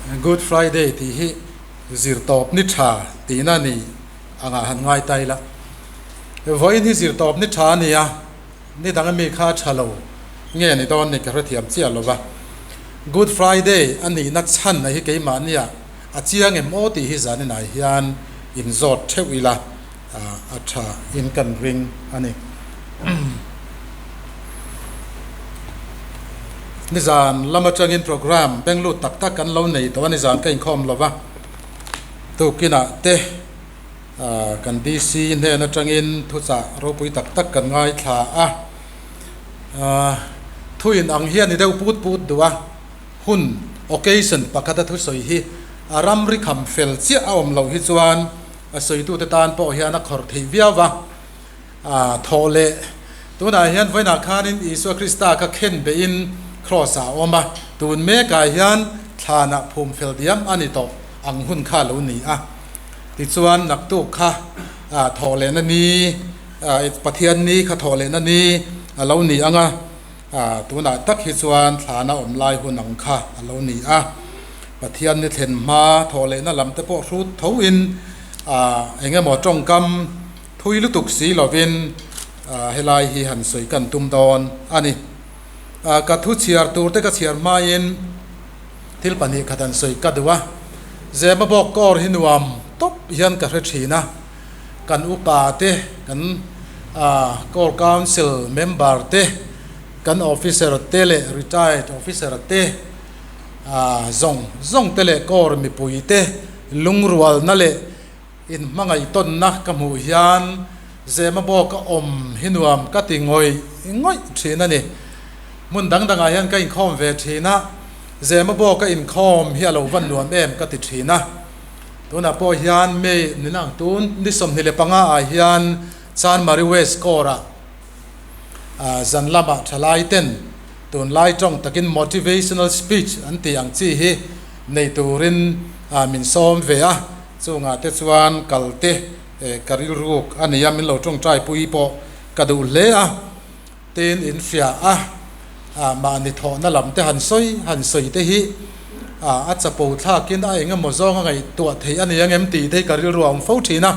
Good Friday tih hi zirtawp ni tha tihna ni angah han ngai ta ila. Vawiin hi zirtawp ni tha a ni a, ni dang ami kha a tha lo nge ni dawn ni ka hrethiam chiah lo va. Good Friday a nihna chhan a hi keimahnia a chiang em aw tih hi zaninah hian inzawt theuh ila a tha in kan ring a ni. Nizan lam atangin program benglut tak tak kan lo nei tawh a, nizan ka inkhawm lo va, tukinah te kan DC hnen atangin thuchah ropui tak tak kan ngaithla a, thu in ang hian i deuh put put duh a, hun, occasion, pakhata thusawi hi a ramri kham fel chiah a awm loh hi chuan a sawitute tan pawh hian a khawrh theih viau va. A thaw leh. Tunah hian vawiinah khanin Isua Krista kha khen beihin Kraws ah a awm a, tun mekah hian thlanah phum fel diam a ni tawh ang hun kha a lo ni a. Tichuan naktuk kha thawh lehna ni, Pathian ni kha thawh lehna ni a lo ni ang a, tunah tak hi chuan thlana awm lai hun ang kha a lo ni a. Pathian ni thlen hma thawh lehna lam te pawh hrut thoin eng emaw tawngkam, Thui lutuk si lovin helai hi han sawi kan tum dawn a ni. Ka thu chhiar tur te ka chhiar hmain thil 2 khat han sawi ka duh a. Zema bawk kawr hi nuam tawp hian ka hre thin a. Kan upa te, kan Core Council member te, kan officer te leh retired officer te zawng zawng te leh core mipui te lungrualna leh In hmangaih tawnna ka hmuh hian Zema bawk a awm hi nuam ka ti ngawih ngawih thin a ni. Hmun dang dangah hian ka inkhawm ve thin a, Zema bawk a inkhawm hi a lo van nuam em ka ti thin a. Tunah pawh hian May ni nang tun ni 25 ah hian Chanmari West Corps-ah zan lamah thalai ten tunlai tawng takin motivational speech an tih ang chi hi nei turin min sawm ve a. Chungah te chuan kal te ka rilruk a ni a, min lo tawngtai pui pawh ka duh hle a, tin in hria a, mahni thawhna lam te han sawi han sawi te hi a chapo thlakin a eng emaw zawng a ngaihtuah theih a ni ang em tih te hi ka rilru a awm fo thin a,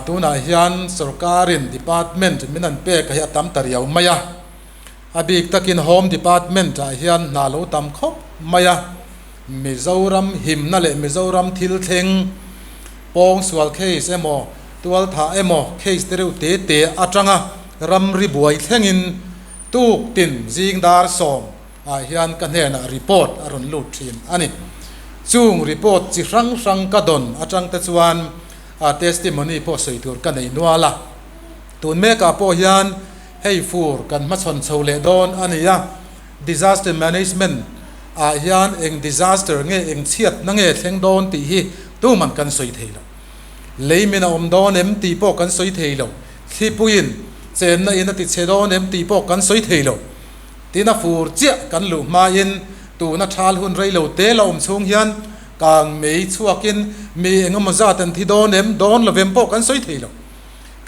tunah hian sorkarin department min han pek hi a tam ta riau mai a. A bik takin Home Department ah hian hna lo tam khawp mai a, Mizoram himna leh Mizoram thil thleng, pawngsual case emaw, tualthah emaw case te reuh te te atanga ramri buai thlengin tuk tin zing dar 10 ah hian ka hnenah report a rawn lut thin a ni. Chung report chi hrang hrang ka dawn atang te chuan testimony pawh sawi tur ka nei nual a. Tun mekah pawh hian Hei fur kan hmachhawn chho leh dawn a ni a, disaster management ah hian eng disaster nge eng chhiatna nge thleng dawn tih hi tuman kan sawi thei lo. Lei min a awm dawn em tih pawh kan sawi thei lo, thlipuiin chenna in a ti chhe dawn em tih pawh kan sawi thei lo. Tin a fur chiah kan luh hmain tuna thal hun rei lo te la awm chhung hian kang mei chhuakin mi engemaw zat an thi dawn em dawn lo em pawh kan sawi thei lo.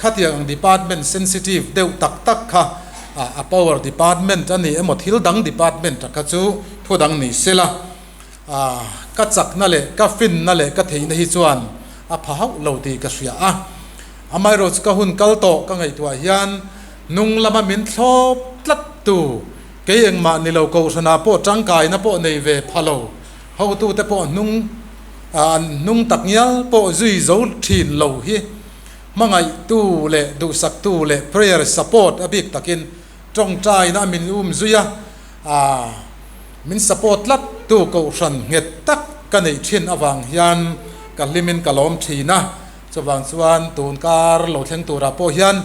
Khatiang ang department sensitive deuh tak tak kha a power department a ni emaw thil dang department a kha chu thu dang ni sela ka chakna leh ka finna leh ka theihna hi chuan a pha hauh lo tih ka hria a. Amaherawhchu ka hun kal tawh ka ngaihtuah hian hnung lama min thlawp tlat tu kei engmah ni lo kohhranah pawh tangkaina pawh nei ve pha lo hotute pawh hnung an hnung tak ngial pawh zui zo thin lo hi Hmangaihtu leh duhsaktu leh prayer support a bik takin tawngtaina a min um zui a, aah min support tlat tu kohhran nghet tak ka neih thin avang hian ka hlimin ka lawm thin a, chuvang chuan tun kar lo thleng turah pawh hian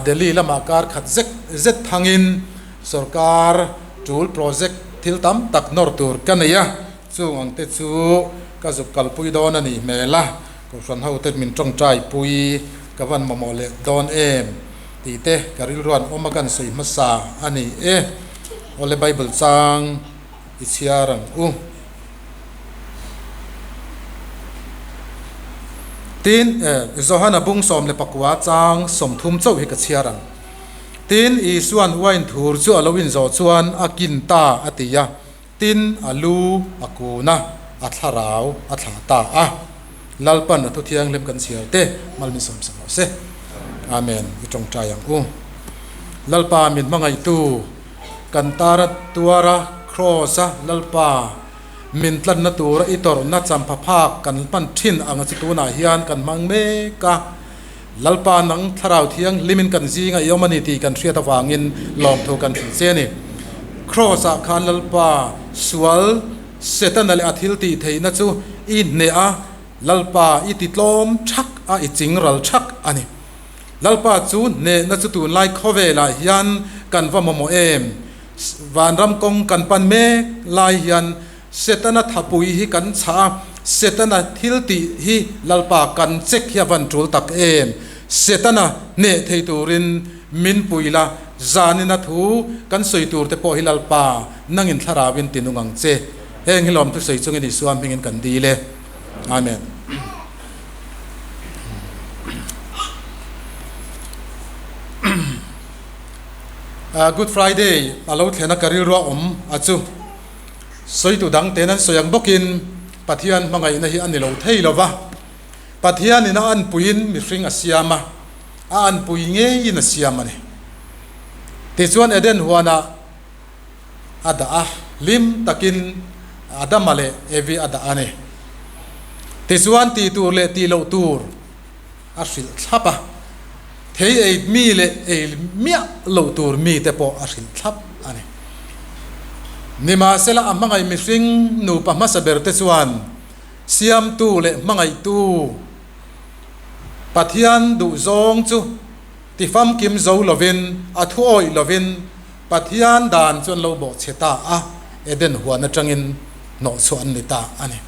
Delhi lamah kar khat zek zet thangin sorkar tul project thil tam tak nawr tur ka nei a, chung ang te chu ka zuk kalpui dawn a nih hmel a. Kohhran ho te min tawngtai pui ka van mamawh leh dawn em tih te ka rilruan awm a kan sawi hmasa a ni e. Awle Bible chang i chhiar ang u. Tin, Johana bung 14 chang 30 chauh hi ka chhiar ang. Tin, Isuan wine thur chu a lo inzawh chuan a kin ta a ti a. Tin, a lu a kun a, a thlarau a thlah ta a. Lalpan a thu thianghlim kan chhiar te mal min sawmsak rawh se. Amen. I tawngtai ang u. Lalpa min hmangaihtu kan tara tuara Kraws a Lalpa min tlanna tura i tawrhna champha phak kan hman thin anga chu tunah hian kan hmang mek a. Lalpa nang thlarau thianghlimin kan zinga i awm a ni tih kan hriat avangin lawmthu kan hrilh che a ni. Kraws ah khan Lalpa sual Setana leh a thil tih theihna chu i hneh a, Lalpa i ti tlawm thak a, i ching ral thak a ni. Lalpa chu hnehna chu tunlai khawvelah hian kan va mamawh em? Vanram kawng kan pan mek lai hian Setana thapui hi kan chhah a, Setana thil tih hi Lalpa kan check hi a van tul tak em? Setana hneh thei turin min pui la, zanina thu kan sawi tur te pawh hi Lalpa Nangin thlarauin ti nung ang che. Heng hi lawm thusawi chungin Isua hmingin kan dil e. Amen. Good Friday a lo thlen a ka rilru a awm a chu. Sawitu dang ten an sawi ang bawkin Pathian hmangaihna hi a ni lo thei lo va. Pathianin a anpuiin mihring a siam a, a anpui ngeiin a siam a ni. Tichuan Eden huanah a dah a, hlim takin Adama leh Evi a dah a ni. Tichuan tih tur leh tih loh tur a hrilh thlap a, thei ei mi leh ei miah loh tur mite pawh a hrilh thlap a ni. Nimahsela a hmangaih mihring nupa hmasa berte chuan Siamtu leh hmangaihtu Pathian duhzawng chu Ti famkim zo lovin, a thu awih lovin Pathian dan chu an lo bawhchhe ta a, Eden huan atangin hnawhchhuah an ni ta a ni.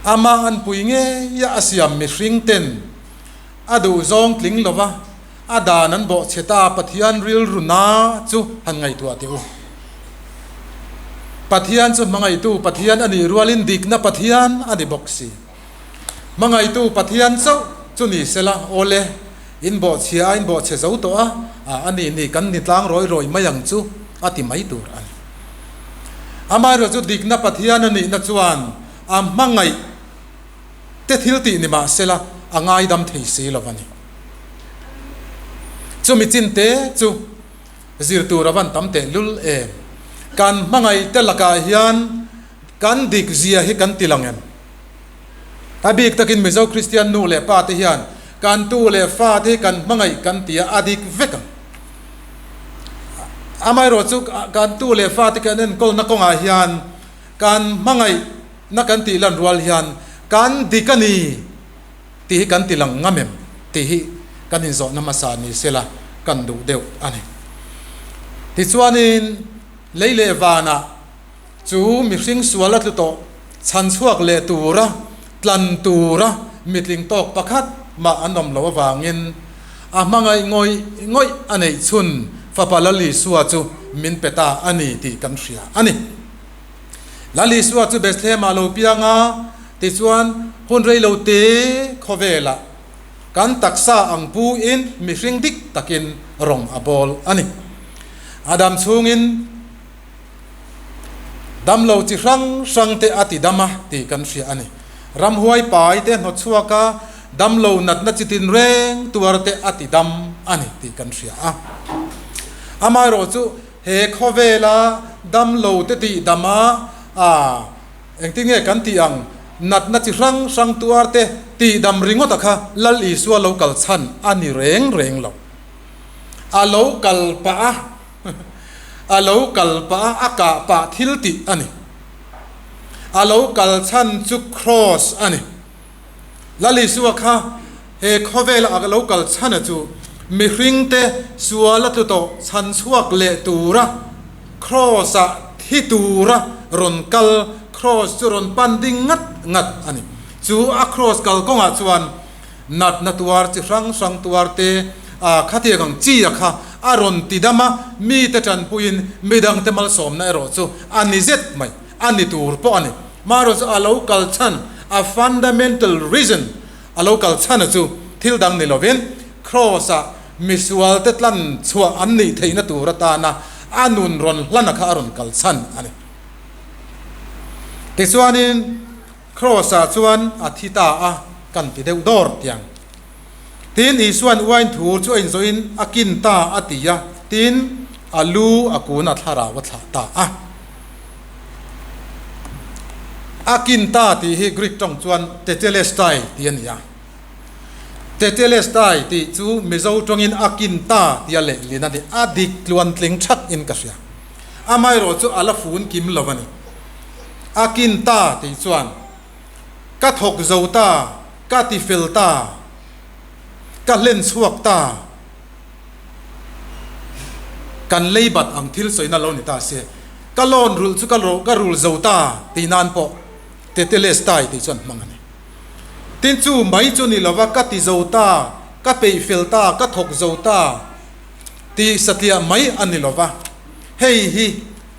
Amah an pui ngeia a siam mihring ten a duhzawng tling lova a dan an bawhchhe ta Pathian rilru na chu han ngaihtuah teh u. Pathian chu hmangaihtu Pathian a nih rualin dikna Pathian a ni bawk si. Hmangaihtu Pathian chauh chu ni sela, awle, in bawhchhia a in bawhchhe zo tawh a, a nih ni kan ni tlang rawi rawi mai ang chu, a ti mai tur a ni. Amaherawh chu dikna Pathian a nihna chuan a hmangaih te thil tih ni mah sela a ngaidam thei si lo a ni. Chumi chin te chu zir tur a van tam tehlul em. Kan hmangaih te lakah hian kan dik zia hi kan ti lang em? A bik takin Mizo Kristian nu leh pa te hian kan tu leh fa te hi kan hmangaih kan ti a, a dik vek ang. Amaherawh chu kan tu leh fa te kan enkawlna kawngah hian kan hmangaihna kan tih lan rual hian kan dik a ni tih hi kan ti lang ngam em tih hi kan inzawhna hmasa ni sela kan duh deuh a ni. Tichuanin lei leh vanah Chu mihring sual a tlu tawh chhan chhuak leh tura tlan tura mitling tawk pakhat mah an awm loh avangin a hmangaih ngawih ngawih a neih chhun Fapa Lal Isua chu min pe ta a ni tih kan hria a ni. Lal Isua chu Bethlehem-ah lo piang a, tichuan hun rei lo te khawvelah kan taksa ang pu-in mihring dik takin rawng a bawl a ni. A dam chhungin. Damlo chi hrang hrang te a ti dam a tih kan hria a ni. Ramhuai pai te hnawt chhuak a, damlo natna chi tinreng tuar te a ti dam a ni tih kan hria a. Amaherawh chu he khawvela damlo te tih dam a, a engtin nge kan tih ang, natna chi hrang hrang tuar te tih dam ringawt a kha Lal Isua lo kal chhan a ni reng reng lo. A lo kal pah a. A lo kal pah a, a kah pah thil tih a ni. A lo kal chhan chu Kraws a ni. Lal Isua kha he khawvela a lo kal chhan a chu mihringte sual a tlu tawh chhan chhuak leh tura Kraws-ah thi tura rawn kal, Kraws chu rawn pan ding ngat ngat a ni. Chu a Kraws kal kawngah chuan Natna tuar chi hrang hrang tuar te a khatiang ang chi a kha a rawn ti dam a, mite tanpuiin midangte malsawmna erawh chu a ni zet mai, a ni tur pawh a ni. Marawh chu a lo kal chhan, a fundamental reason a lo kal chhan a chu thil dang ni lovin Kraws-ah misualte tlan chhuah an nih theihna tur atana A nun rawn hlana kha a rawn kal chhan a ni. Tichuanin Kraws-ah chuan a thi ta a, kan ti deuh dawr tiang. Tin, Isua'n uain thur chu a inzawhin a kin ta a ti a, tin, a lu a kun a thlarau a thlah ta a. A kin ta tih hi Greek tawng chuan tetelestai tih a ni a. Tetelestai tih chu Mizo tawngin a kin ta tia lehlin a ni. A dik tluantling that in ka hria. Amaherawh chu a la fun kim lo a ni. A kin ta tih chuan ka thawk zo ta, ka ti fel ta, ka hlen chhuak ta, kan lei bat ang thil sawina lo ni ta se, ka loan rulh chu ka rul zo ta tih nan pawh Tetelestai tih chuan hmang a ni. Tin chu mai chu ni lova ka ti zo ta, ka peih fel ta, ka thawk zo ta tih satliah mai a ni lova, hei hi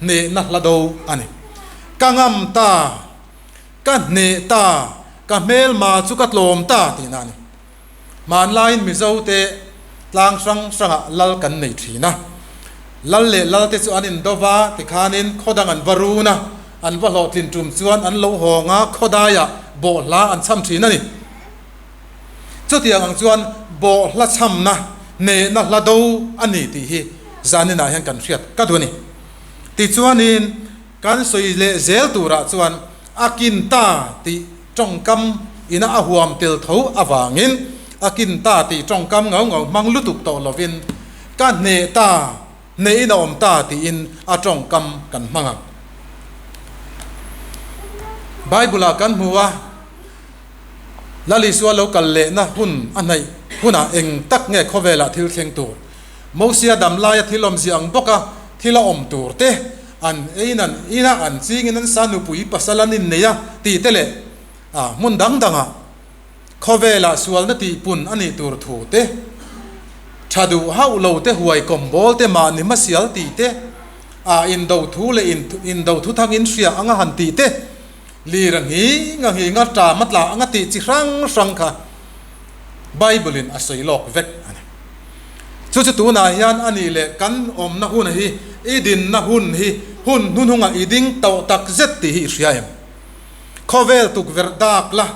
hnehna hla do a ni. Ka ngam ta, ka hneh ta, ka hmelma chu ka tlawm ta tihna a ni. Hmanlaiin Mizote tlang hrang hrangah lal kan nei thin a. Lal leh lalte chu an indo va, tikhanin khaw dang an va run a, an va hlawhtlin tum chuan an lo hawng a, khaw daiah bawhhla an chham thin a ni. Chutiang ang chuan bawhhla chhamna, hnehna hla do a ni tih hi zaninah hian kan hriat ka duh a ni. Tichuanin kan sawi leh zel turah chuan a kin ta tih tawngkam ina a huam tel tho avangin a kin ta tih tawngkam ngau ngau hmang lutuk tawh lovin ka hneh ta, hnehin a awm ta tiin a tawngkam kan hmang ang. Bible-ah kan hmu a, Lal Isua lo kal lehna hun a hnaih hunah eng tak nge khawvelah thil thleng tur? Mosia dam laia thil awmzia ang bawka thil a awm tur te, an eiin an in a, an chingin an sa nupui pasal an innei a tih te leh a hmun dang dangah khawvelah sualna tihpun a nih tur thu te, tha duh hauh lo te huai kawm bawl te mahni hmasial tih te, a indo thu leh indo thu thang inhria anga han tih te, lir a nghing a nghing a ṭam a tla anga tih chi hrang hrang kha Bible in a sawi lawk vek a ni. Chu chu tunah hian a nih leh kan awmna hun hi i dinna hun hi hun hnuhnungah i ding tawh tak zet tih hi i hria em? Khawvel tukverh dak la,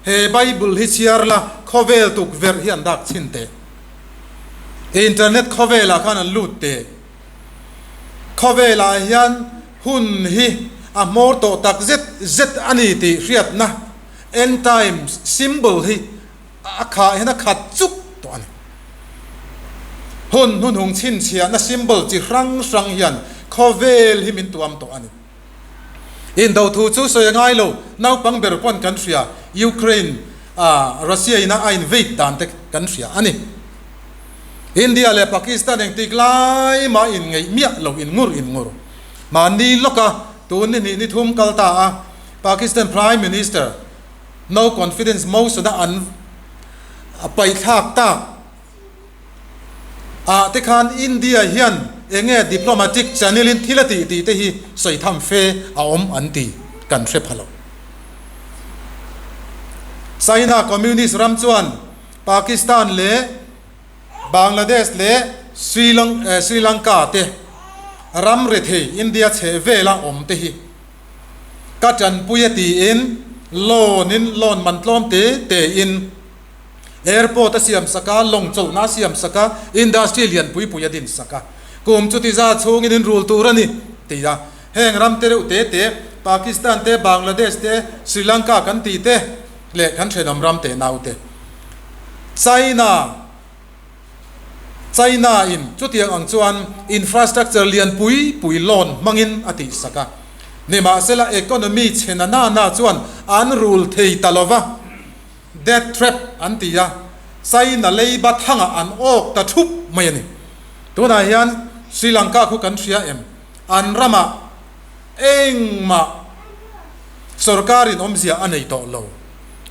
he Bible hi chhiar la, khawvel tukverh hi an dak chhin teh. Internet khawvelah khan an lut teh. Khawvelah hian hun hi a hmawr tawh tak zet zet a ni tih hriatna end times symbol hi a khah hian a khat chuk tawh a ni. Hun hnuhnung chhinchhiahna symbol chi hrang hrang hian khawvel hi min tuam tawh a ni. Indo thu chu sawi a ngai lo, naupang ber pawn kan hria, Ukraine ah Russia in a invade dan te kan hria a ni. India leh Pakistan engtik lai mah in ngeih miah lo in ngur in ngur. Mahni lawka tun ni hnih ni thum kal ta a, Pakistan Prime Minister no confidence motion a an paihthlak tak ah te khan India hian eng nge diplomatic channel in thil a tih tih te hi sawi tham fe a awm an ti kan hre pha lo. China Communist ram chuan Pakistan leh Bangladesh leh Sri Lanka te ram rethei India chheh vela awm te hi Ka tanpui a tiin loan in loan man tlawm te te in airport a siam sak a, lawng chawlhna a siam sak a, industry lian pui pui a din sak a. Kum chuti za chhungin in rul tur a ni ti a. Heng ram te reuh te te Pakistan te, Bangladesh te, Sri Lanka kan ti te leh kan thenawm ram te nau te China China in chutiang ang chuan infrastructure lian pui pui loan hmangin a tihsak a. Nimahsela economy chhe na na na chuan an rul thei ta lova, debt trap an ti a, China leiba thangah an awk ta thup mai a ni. Tunah hian Sri Lanka khu kan hria em? An ramah engmah sorkarin awmzia a nei tawh lo.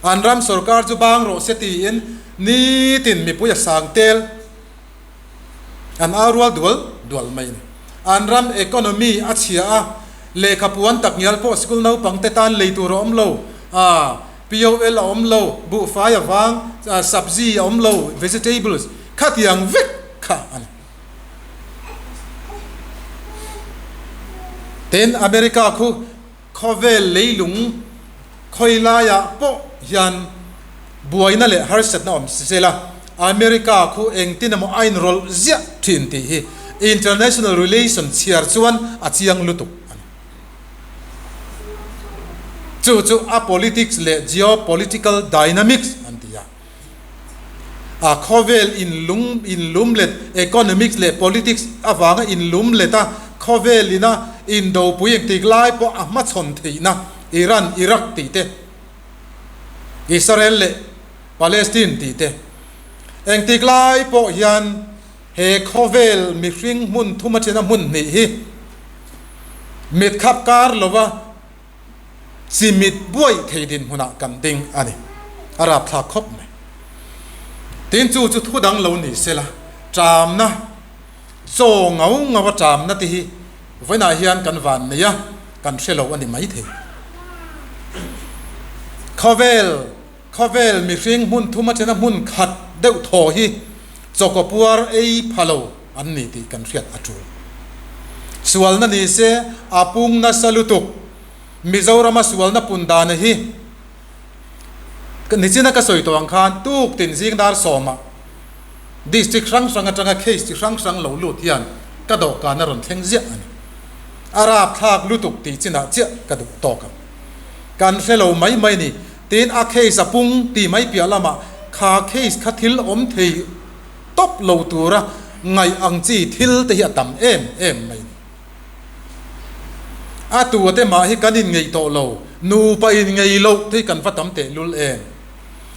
An ram sorkar chu bang rawh se tiin nitin mipui a sang tel an au rual dual dual mai a ni. An ram economy a chhia a, lehkha puan tak ngial pawh school naupang te tan lei tur a awm lo, POL a awm lo, buhfai a vang, sabzi a awm lo, vegetables khatiang vek kha a ni. Tin, America khu khawvel leilung khawi laiah pawh hian buaina leh harsatna awm si sela, America khu engtin emaw a inrawlh ziah thin tih hi international relation chhiar chuan a chiang lutuk a ni. Chu chu a politics leh geopolitical dynamics an ti a. A khawvel inlung inlum let economics leh politics avanga inlum let a, khawvel ina indopui engtik lai pawh a hmachhawn theihna Iran, Iraq tih te, Israel leh Palestine tih te engtik lai pawh hian he khawvel mihring hmun thum aṭhina hmun hnih hi mitkhap kar lova chimit buai thei dinhmunah kan ding a ni. A rapthlak khawp mai. Tin chu chu thu dang lo ni sela, ṭamna, chaw ngau ngau a ṭamna te hi vawiinah hian kan van nei a, kan hre lo a ni maithei. Khawvel, khawvel mihring hmun thum aṭhena hmun khat deuh thaw hi chawkaw puar ei pha lo an ni tih kan hriat a ṭul. Sualna ni se a pung nasa lutuk. Mizorama sualna pun dana hi nichina ka sawi tawh ang khan tuk tin zing dar sawmah district hrang hrang atanga case chi hrang hrang lo lut hian ka dawhkan a rawn thleng ziah a ni. A rapthlak lutuk tih chinah chiah ka duh tawk ang. Kan hre lo mai mai ni. Tin a case a pung tih mai piah lamah kha case kha thil awm thei tawp lo tura ngaih ang chi thil te hi a tam em em mai ni. A tua te mah hi kan inngeih tawh lo, nupa inngeih loh te hi kan va tam teh lul em?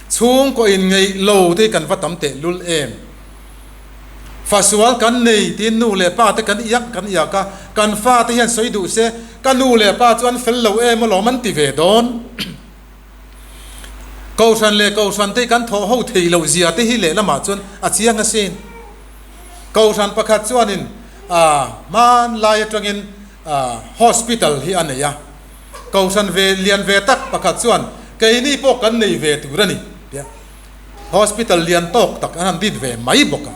Chhungkaw inngeih lo te hi kan va tam teh lul em? Fasual kan nei tiin nu leh pa te kan iak kan iak a, kan fa te hian sawi duh se, ka nu leh pa chu an fel lo em alawm an ti ve dawn. Kohhran leh kohhran te hi kan thawh ho thei loh zia te hi lehlamah chuan a chiang asin. Kohhran pakhat chuanin hmanlai atangin hospital hi a nei a, kohhran ve lian ve tak pakhat chuan keini pawh kan nei ve tur a ni tia hospital lian tawk tak an han dit ve mai bawk a.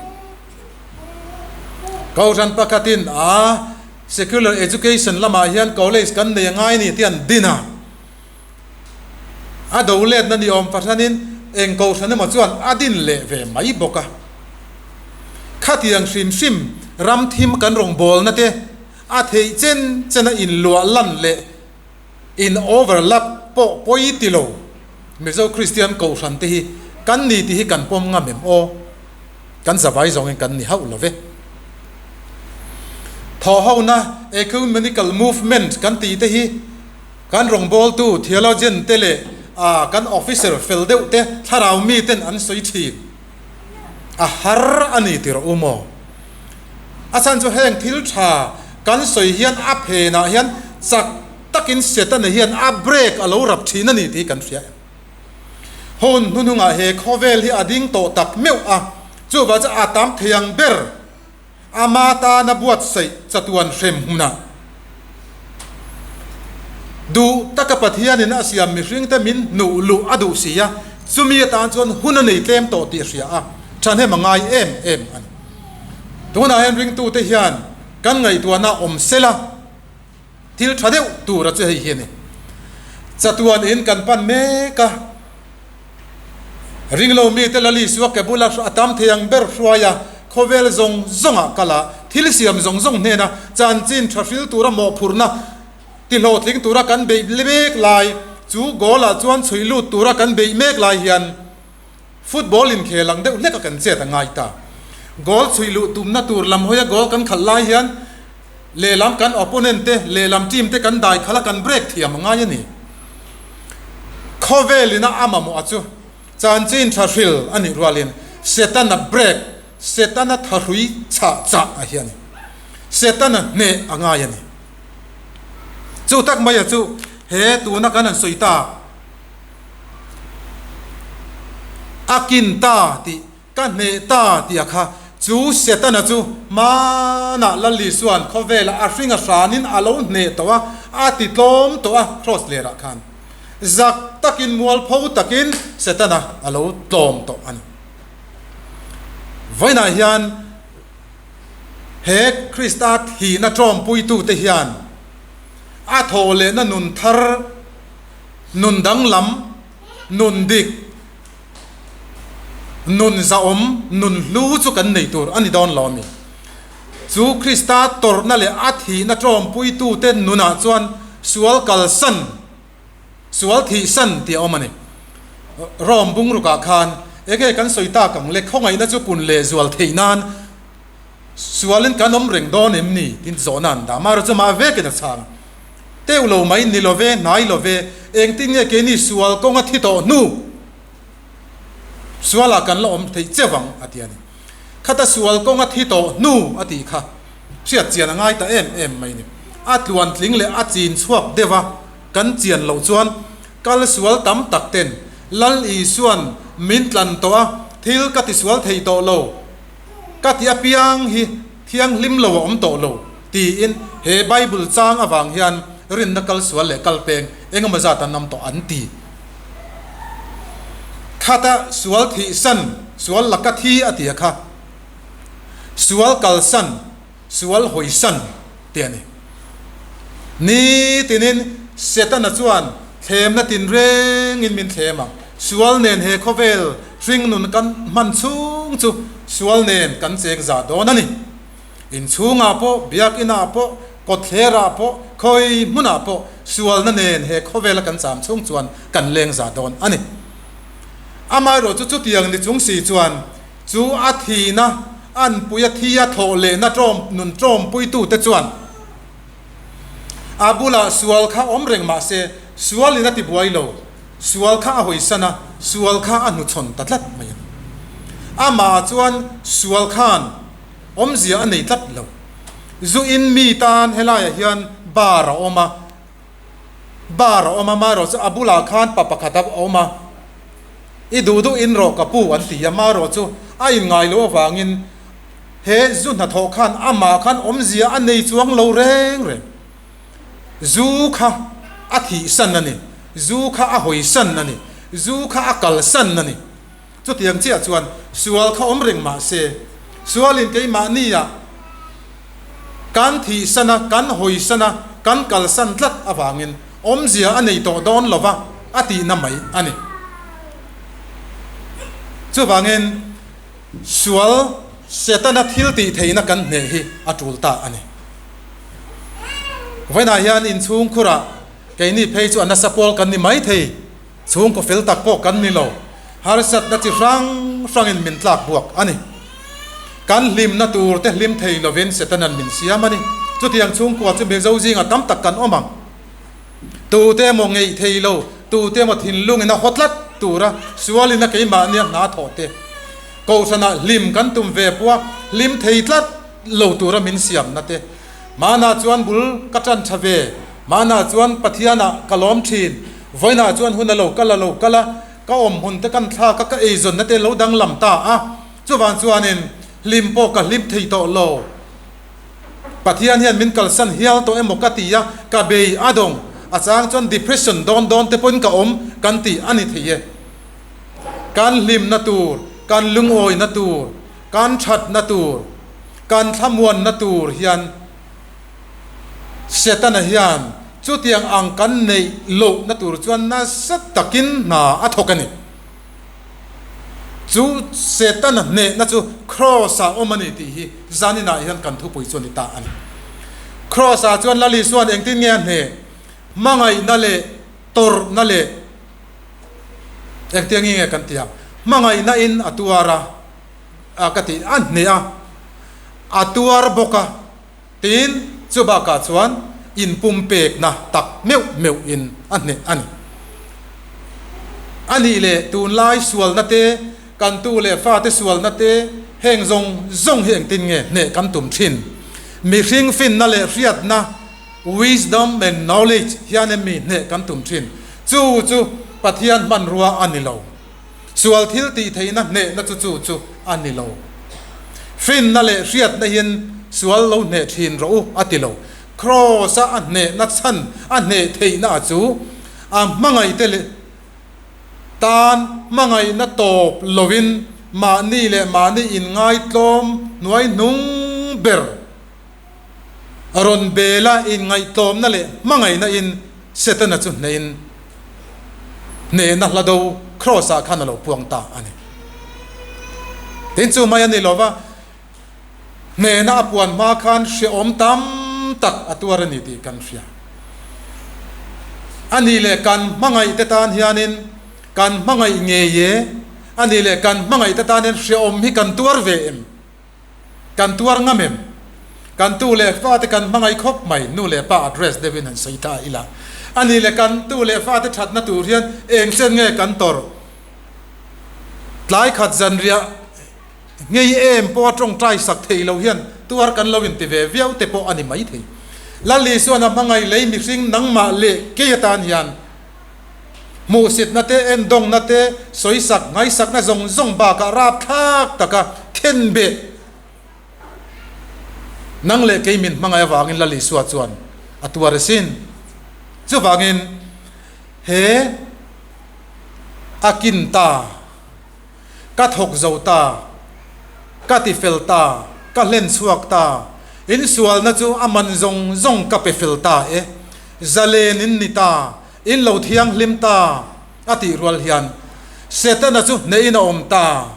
Kohhran pakhatin a secular education lamah hian college kan nei angai a ni tia an din a. A do letna ni awm fahranin eng kohhran emaw chuan a din leh ve mai bawk a. Khatiang hrim hrim ram thim kan rawngbawlna te a theih chen chena inluah lan leh in overlap pawh pawi ti lo Mizo Kristian kohhran te hi kan ni tih hi kan pawm ngam em aw? Kan zavai zawngin kan ni hauh lo ve. Thawhhona Ecumenical Movement kan tih te hi Kan rawngbawltu theologian te leh kan officer fel deuh te thlarau mi ten an sawi thin. A har a ni ti rawh u maw? A chhan chu heng thil tha kan sawi hian a phenah hian chak takin Setana hian a break a lo rap thin a ni tih kan hria em? Hun hnuhnungah he khawvel hi a ding tawh tak meuh a, chuvah chu a tam thei ang ber. Ama tana buatsaih chatuan hrem hmunah duh taka Pathianin a siam mihringte min hnuh luh a duh si a, chumi atan chuan hun a nei tlem tawh tih a hria a, thahnem a ngai em em a ni. Tunah hian ringtute hian kan ngaihtuahna awm sela thil tha deuh tura chu hei hi a ni. Chatuan in kan pan mek a. Ringlo mite Lal Isua ke bula a tam thei ang ber hruai a, khawvel zawng zawngah kal a, thil siam zawng zawng hnena chanchin tha hril tura mawhphurhna tihlawhtling tura kan beih mek lai, chu goal ah chuan chhuih lut tura kan beih mek lai hian football inkhel ang deuh hleka kan chet a ngai ta. Goal chhuih luh tumna tur lam hawia goal kan khalh lai hian Lehlam kan opponent te, lehlam team te kan dai khalh a, kan break thiam a ngai a ni. Khawvel ina a mamawh a chu chanchin tha hril a nih rualin Setana break, Setana thahrui chhah chah a hi a ni. Setana hneh a ngai a ni. Chu tak mai a chu he tuna kan han sawi ta a kin ta tih Ka hneh ta tih a kha. Chu Setana chu hmanah Lal Isua'n khawvelah a hring a hranin a lo hneh tawh a, a ti tlawm tawh a cross lerah khan. Zak takin mualpho takin Setana a lo tlawm tawh a ni. Vawiinah hian he Krista thihna tlawmpuitute hian. A thawh lehna nun thar, nun danglam, nun dik, nun zahawm, nun hlu chu kan nei tur a ni dawn lo a mi. Chu Krista tawrhna leh a thihna tawmpuitute nunah chuan sual kalsan, sual thihsan tih a awm a ni. Rome bungrukah khan enge kan sawi tak ang le, khawngaihna chu pun lehzual theih nan Sualin kan awm reng dawn em ni? Tin zawhna an dah. Amaherawhchu chu mah vekin a chhang a. Teuh lo mai, ni lo ve, hnai lo ve, engtin nge keini sual kawnga thi tawh hnu sualah kan la awm theih cheu ang? a ti a ni. Khata sual kawnga thi tawh hnu a tih kha hriat chian a ngai ta em em mai ni. A tluantling leh a chin chhuak deuh a kan chian loh chuan kal sual tam tak ten Lal Isuan min tlan tawh a, thil ka tisual thei tawh lo. Ka ti apiang hi thianghlim lo a awm tawh lo tiin he Bible chang avang hian rinna kal sual leh kal peng engemaw zat an awm tawh an ti. Khata sual thihsan, sual laka thi a ti a kha, sual kalsan, sual hawisan tih a ni. Nitinin Setana chuan thlemna tinrengin min thlem a, sual nen he khawvel hringnun kan hman chhung chu sual nen kan cheng za dawn a ni. Inchhungah pawh, biakinah pawh, kawtthlerah pawh, khawi hmunah pawh sualna nen he khawvela kan cham chhung chuan kan leng za dawn a ni. Amaherawhchu chutiang ni chung si chuan Chu a thihna, anpui a thi a thawh lehna ṭawm nun ṭawmpuitute chuan a bulah sual kha awm reng mah se, sualin a ti buai lo, sual kha a hawisan a, sual kha a hnuchhawn ta tlat mai a ni. Amah chuan sual khan awmzia a nei tlat lo. Zu in mi tan helaiah hian bar a awm a, Bar a awm a, marawh chu a bulah khan pa pakhat a awm a, I duh duh in rawh ka pu an ti a, marawh chu a inngai loh avangin he zu hnathawh khan amah khan awmzia a nei chuang lo reng reng. Zu kha a thihsan a ni, zu kha a hawisan a ni, zu kha a kalsan a ni. Chutiang chiah chuan sual kha awm reng mah se, sualin keimahnia kan thihsan a, kan hawisan a, kan kalsan tlat avangin awmzia a nei tawh dawn lo va a tihna mai a ni. Chuvangin sual Setana thil tih theihna kan hneh hi a tul ta a ni. Vawiinah hian inchhungkhurah keini phei chu a nasa pawl kan ni maithei. Chhungkaw fel tak pawh kan ni lo, harsatna chi hrang hrangin min tlak buak a ni. Kan hlimna tur te hlim thei lovin Setanan min siam a ni. Chutiang chhungkua chu Mizo zingah tam tak kan awm ang. Tute emaw ngeih thei lo, tute emaw thinlungin a haw tlat tura sualin a keimahnia hna thawh te, Kohhranah hlim kan tum ve pawha hlim thei tlat lo tura min siamna te, Hmanah chuan bul ka tan tha ve, hmanah chuan Pathianah ka lawm thin, vawiinah chuan hun a lo kal a lo kal a, ka awm hun te kan thlak a, ka eizawnna te lo danglam ta a, chuvang chuanin hlim pawh ka hlim thei tawh lo. Pathian hian min kalsan hial tawh emaw ka ti a, ka bei a dawng, a chang chuan depression dawn dawn te pawhin ka awm kan tih a ni thei e. Kan hlimna tur, kan lungawina tur, kan thatna tur, Kan thlamuanna tur hian Setana hian chutiang ang kan neih lohna tur chuan nasa takin hna a thawk a ni. Chu Setana hnehna chu Kraws-ah awm a ni tih hi zaninah hian kan thupui chu a ni ta a ni. Kraws-ah chuan Lal Isua'n engtin nge a hneh? Hmangaihna leh tawrhna leh engtiangin nge kan ti ang? Hmangaihna in a tuar a. a ka tih a hneh a, a tuar bawk a, tin chu bakah chuan inpumpekna tak meuh meuh in a hneh a ni. A nih leh tunlai sualna te, kan tu leh fate sualna te, heng zawng zawng hi engtin nge hneh kan tum thin? Mihring finna leh hriatna, wisdom and knowledge, hian em mi hneh kan tum thin? Chu chu Pathian hmanrua a ni lo. Sual thil tih theihna hnehna chu chu chu a ni lo. Finna leh hriatna hian sual lo hneh thin rawh u a ti lo. Kraws-a a hnehna chhan a hneh theihna a chu a hmangaihte leh tan hmangaihna tawp lovin mahni leh mahni inngaitlawm hnuai hnung ber. Rawn bel a inngaihtlawmna leh hmangaihna in Setana chu hnehin hnehna hla do Kraws ah khan a lo puang ta a ni. Tin chu mai a ni lo va, hnehna a puan hma khan hrehawm tam tak a tuar a ni tih kan hria. A nih leh kan hmangaih te tan hianin kan hmangaih ngei e, a nih leh kan hmangaih te tan hian hrehawm hi kan tuar ve em? Kan tuar ngam em? Kan tu leh fate kan hmangaih khawp mai, nu leh pa address deuhin han sawi ta ila. A nih leh kan tu leh fate thatna tur hian eng chen nge kan tawrh? Tlai khat zanriah ngei em pawha tawngtai sak thei lo hian tuar kan lo inti ve viau te pawh a ni maithei. Lal Isuan a hmangaih lei mihring nangmah leh kei atan hian Hmuhsitna te, endawngna te, sawisak, ngaisakna zawng zawng bakah rapthlak taka khenbeh nang leh kei min hmangaih avangin Lal Isua chuan a tuar asin. Chuvangin he a kin ta, ka thawk zo ta, ka ti fel ta, ka hlen chhuak ta, insualna chu a man zawng zawng ka pe fel ta e, zalen in ni ta, In lo thianghlim ta a tih rual hian Setana chu hnehin a awm ta.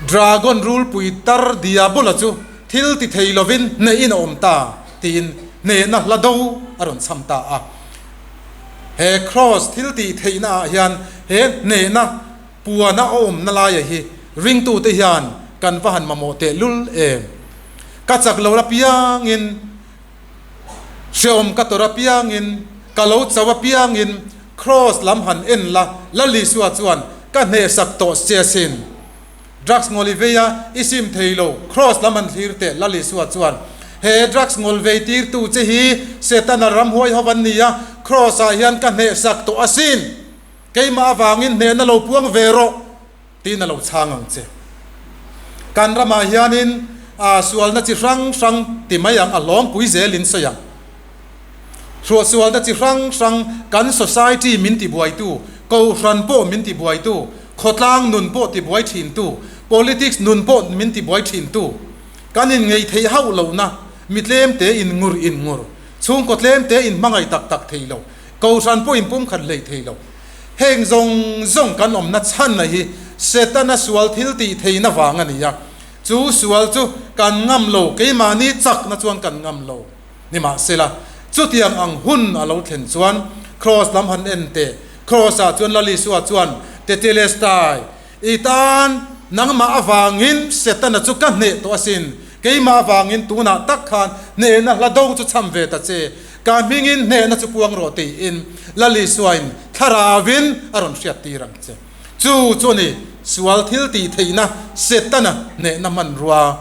Dragon rulpui tar Diabola chu thil ti thei lovin hnehin a awm ta tiin hnehna hla do a rawn chham ta a. He Kraws thil tih theihna ah hian he hnehna puana a awmna laia hi ringtute hian kan va han mamawh tehlul em. Ka chak lo apiangin. Hreawm ka tawrh apiangin, ka lo chauh apiangin Kraws lam han en la, Lal Isua chuan ka hnehsak tawh che asin. Drugs ngawl i vei a, i sim thei lo, Kraws lam han thlir teh, Lal Isua chuan he drugs ngawl vei tirtu che hi Setana ramhuai ho an ni a, Kraws ah hian ka hnehsak tawh asin. Keimah avangin hnehna lo puang ve rawh. Tiin a lo chhang ang che. Kan ramah hianin sualna chi hrang hrang ti mai ang, a hlawmpui zelin sawi ang. Hruahsualna chi hrang hrang kan society min tibuaitu, kohhran pawh min tibuaitu, khawtlang nun pawh tibuai thintu, politics nun pawh min tibuai thintu, kan inngeih theih hauh lohna, mi tlemte in ngur in ngur, chhungkaw tlemte in hmangaih tak tak thei lo, kohhran pawh in pumkhat hlei thei lo. Heng zawng zawng kan awmna chhanna hi Setana sual thil tih theihna vang a ni a, chu sual chu kan ngam lo, keimahni chakna chuan kan ngam lo. Nimahsela, chutiang ang hun a lo thlen chuan Kraws lam han en teh, Kraws-ah chuan Lal Isua chuan, Tetelestai, i tan nangmah avangin Setana chu ka hneh tawh asin, keimah avangin tunah tak khan hnehna hla do chu chham ve ta che, Ka hmingin hnehna chu puang rawh tiin Lal Isuain Thlarauvin a rawn hriat tir ang che. Chu chu a ni, sual thil tih theihna Setana hnehna hmanrua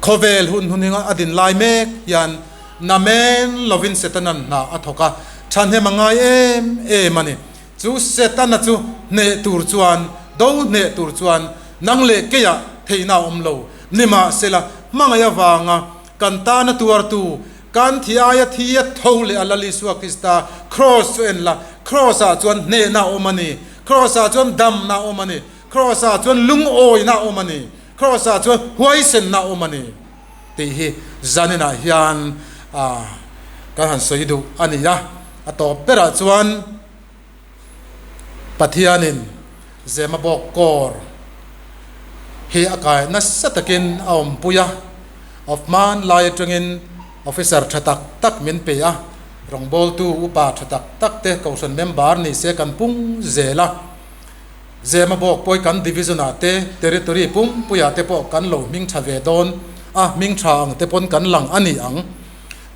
khawvel hun huninga a din lai mek hian namen lovin Setanan hna a thawk a, thahnem a ngai em em a ni. Chu Setana chu hneh tur chuan, do hneh tur chuan nang leh keiah theihna a awm lo. Nimahsela, hmangaih avanga Kan tana tuartu, kan thi aia thi a tho leh a Lal Isua Krista Kraws chu en la, Kraws ah chuan hnehna a awm a ni, Kraws ah chuan damna a awm a ni, Kraws ah chuan lungawina a awm a ni, Kraws ah chuan huaisenna a awm a ni tih hi zaninah hian kan han sawi duh a ni a. A tawp berah chuan Pathianin Zemabawk kawr hi a kai nasa takin a awmpui a, of hmanlai atangin officer tha tak tak min pe a, rawngbawltu upa tha tak tak te kohhran member ni se kan pung zel a, Zemabawk pawh hi kan division ah te territory pumpuiah te pawh kan lo hming tha ve dawn a, hming tha ang te pawn kan lang a ni ang.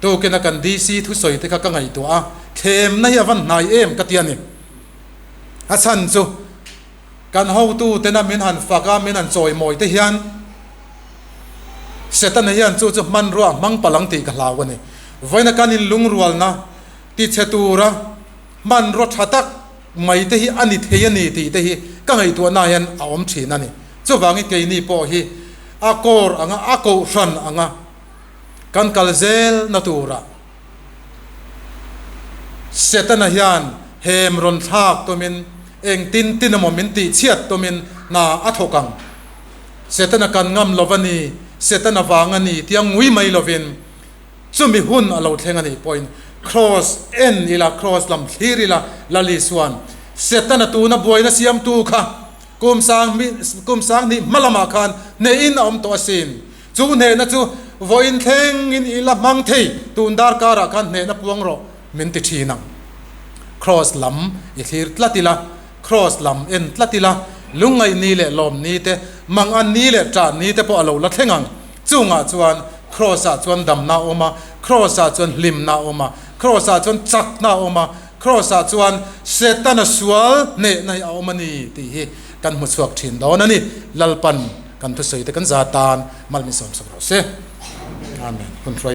Tukin a kan DC thusawi te kha ka ngaihtuah a, thlemna hi a van hnai em ka ti a ni. A chhan chu kan hotu tena min han fak a, min han chawimawi te hian Setana hian chu chu hmanrua a hmang palh ang tih ka hlau a ni. Vawiina kan inlungrualna tichhe tura hmanrua tha tak mai te hi a ni thei a ni tih te hi ka ngaihtuahna hian a awm thin a ni. Chuvangin keini pawh hi a kawr anga a kohhran anga Kan kal zel na turah Setana hian hem rawn thlak tumin engtin tin emaw min tihchhiat tumin hna a thawk ang. Setana kan ngam lo a ni. Setana vang a ni tia ngui mai lovin chumi hun a lo thleng a nih pawhin Kraws en ila, Kraws lam thlir ila, Lal Isua'n Setana tuna buaina siamtu kha kum sang kum sang hnih hma lamah khan hnehin a awm tawh asin. Chu hnehna chu vawiin thlengin ila hmang thei, tun darkarah khan hnehna puang rawh min ti thin ang. Kraws lam i thlir tlat ila, Kraws lam en tlat ila, lungngaih ni leh lawm ni te, mang an ni leh ṭah ni te pawh a lo la thleng ang. Chungah chuan Kraws-ah chuan damna a awm a, Kraws-ah chuan hlimna a awm a, Kraws-ah chuan chakna a awm a, Kraws-ah chuan Setana sual hnehna hi a awm a ni tih hi kan hmu chhuak ṭhin dawn a ni. Lalpan kan thusawi te kan za tan mal min sawmsak rawh se. Amen. Hun hruai.